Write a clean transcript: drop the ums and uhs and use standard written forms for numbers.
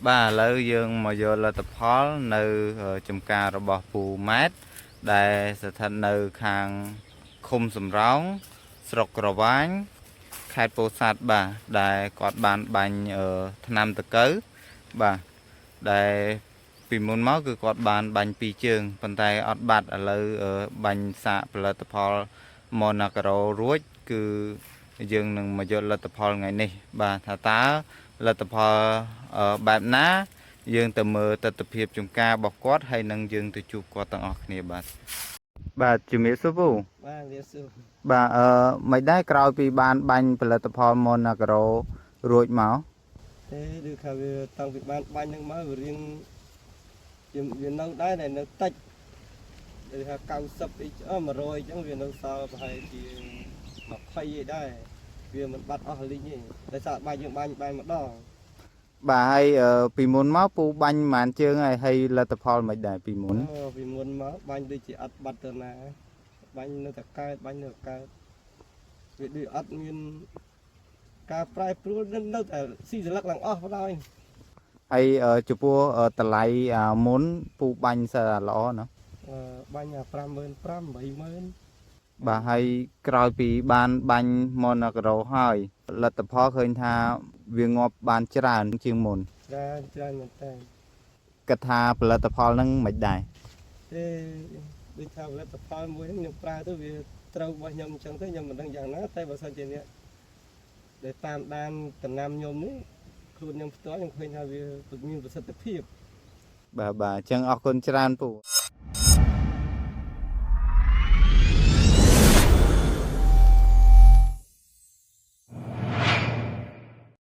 បាទឥឡូវយើងមកយកលទ្ធផលនៅចំការរបស់ពូម៉ែតដែលស្ថិតនៅខាងឃុំសំរោងស្រុកក្រវាញខេត្តពោធិ៍សាត់បាទដែលគាត់បានបាញ់ថ្នាំដង្កូវបាទដែលពីមុនមកគឺគាត់បានបាញ់ពីរជើងប៉ុន្តែអត់បាត់ឥឡូវបាញ់សាកផលិតផលម៉ូណាការ៉ូរួចគឺយើងនឹងមកយកលទ្ធផលថ្ងៃនេះបាទថាតើលទ្ធផលបែបណា យើងទៅមើលទស្សនភាពចំការរបស់គាត់ហើយនឹងយើងទៅជួបគាត់ទាំងអស់គ្នាបាទបាទជំរាបសួរពូ បាទវាសួរ បាទអឺមិនដែរក្រោយពីបានបាញ់ផលិតផលម៉ូណាការ៉ូរួចមក ទេឬថាវាតាំងពីបានបាញ់ហ្នឹងមកវារៀងវាវានៅដែរតែនៅតិចឬថា90អីអ100អញ្ចឹងវានៅសល់ប្រហែលជា20ឯដែរវាមិនបាត់អស់លីងទេដោយសារបាញ់យើងបាញ់បាញ់ម្ដង បាទហើយពីមុនមកពូបាញ់ប្រហែលជើងហើយហើយលទ្ធផលមិនដែរពីមុន អូពីមុនមកបាញ់ដូចជាអត់បាត់ទៅណាបាញ់នៅតែកើតបាញ់នៅតែកើតវាដូចអត់មានការប្រែប្រួលនៅតែស៊ីសន្លឹកឡើងអស់បណ្ដោយ ហើយចំពោះតម្លៃមុនពូបាញ់សិតល្អណា អឺបាញ់អា55000 80000 បាទហើយក្រោយពីបានបាញ់ម៉ូណាការ៉ូហើយលទ្ធផលឃើញថាវាងាប់បានច្រើនជាងមុន ច្រើនច្រើនមែនតើ គិតថាផលិតផលហ្នឹងមិនដែរ ទេដូចថាផលិតផលមួយហ្នឹងខ្ញុំប្រើទៅវាត្រូវរបស់ខ្ញុំអញ្ចឹងទៅខ្ញុំមិនដឹងយ៉ាងណាតែបើសិនជាអ្នកដែលតាមដានតំណាំខ្ញុំនេះខ្លួនខ្ញុំផ្ទាល់ខ្ញុំឃើញថាវាមានប្រសិទ្ធភាព បាទបាទអញ្ចឹងអរគុណច្រើនពូ